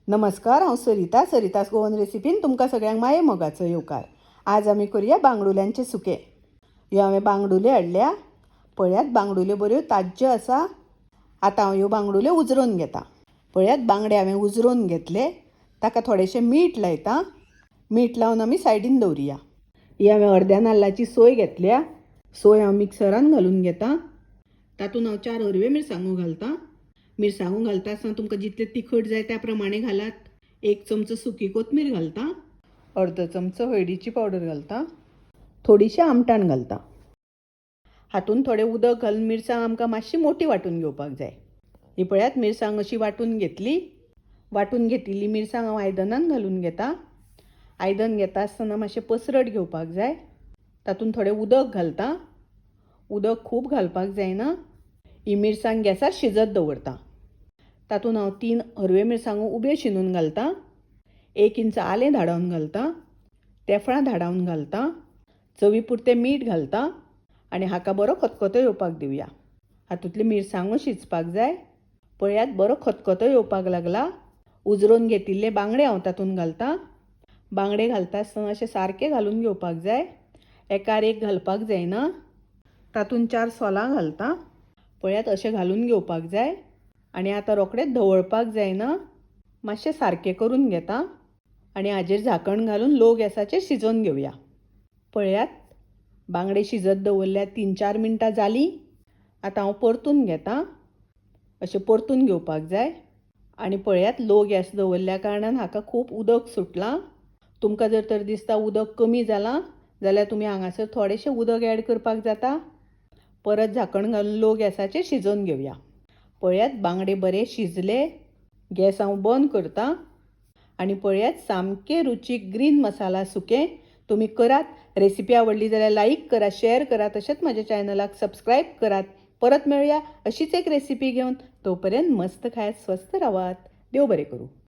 नमस्कार, हांव सरिता. सरितास गोवन रेसिपीन तुमकां सगळ्यांक माये मोगाचो येवकार. आज आमी करुया बांगडुल्यांचें सुकें. ह्यो हांवें बांगडुल्यो हाडल्या. पळयात, बांगडुल्यो बऱ्यो ताज्ज्यो आसा. आतां हांव ह्यो बांगडुल्यो उजरोवन घेता. पळयात, बांगडे हांवें उजरोवन घेतले. ताका थोडेशें मीठ लायता. मीठ लावन आमी सायडीन दवरुया. ही हांवें अर्द्या नाल्लाची सोय घेतल्या. सोय हांव मिक्सरान घालून घेता. तातूंत हांव 4 हरव्यो मिरसांगो घालता. मिरसांगो घालता आसतना तुमकां जितलें तिखट जाय त्या प्रमाणे घालात. 1 चमचो सुकी कोथमीर घालता, अर्दो चमचो हळदीची पावडर घालता, थोडीशी आमटाण घालता. हातूंत थोडें उदक घालून मिरसांग आमकां मातशी मोटी वांटून घेवपाक जाय. ही पळयात, मिरसांग अशी वांटून घेतली. वांटून घेतिल्ली मिरसांग हांव आयदनान घालून घेता. आयदन घेता आसतना मातशें पसरट घेवपाक जाय. तातूंत थोडें उदक घालता. उदक खूब घालपाक जायना. ही मिरसांग गॅसार शिजत दवरता. तातूंत हांव 3 हरव्यो मिरसांगो उब्यो शिनून घालता, 1 इंच आलें धाडावन घालता, तेफळां धाडावन घालता, चवी पुरतें मीठ घालता आनी हाका बरो खतखतो येवपाक दिवया. हातूंतल्यो मिरसांगो शिजपाक जाय. पळयात, बरो खतखतो येवपाक लागला. उजरोवन घेतिल्ले बांगडे हांव तातूंत घालता. बांगडे घालता आसतना अशें सारकें घालून घेवपाक जाय, एकार एक घालपाक जायना. तातूंत 4 सोलां घालता. पळयात, अशें घालून घेवपाक जाय आनी आतां रोखडेंच धवळपाक जायना, मातशें सारकें करून घेता आनी हाजेर झाकण घालून लो गॅसाचेर शिजोवन घेवया. पळयात, बांगडे शिजत दवरल्या 3-4 मिनटां जालीं. आतां हांव परतून घेता. अशें परतून घेवपाक जाय आनी पळयात, लो गॅस दवरल्या कारणान हाका खूब उदक सुटलां. तुमकां जर तर दिसता उदक कमी जालां जाल्यार तुमी हांगासर थोडेशें उदक एड करपाक जाता. परत झाकण घालून लो गॅसाचेर शिजोवन घेवया. पळयात, बांगडे बरे शिजले. गॅस हांव बंद करता आनी पळयात, सामकें रुचीक ग्रीन मसाला सुकें तुमी करात. रेसिपी आवडली जाल्यार लायक करा, शेअर करा, तशेंच म्हज्या चॅनलाक सबस्क्रायब करात. परत मेळया अशीच एक रेसिपी घेवन. तोपर्यंत मस्त खायात, स्वस्थ रावात. देव बरें करूं.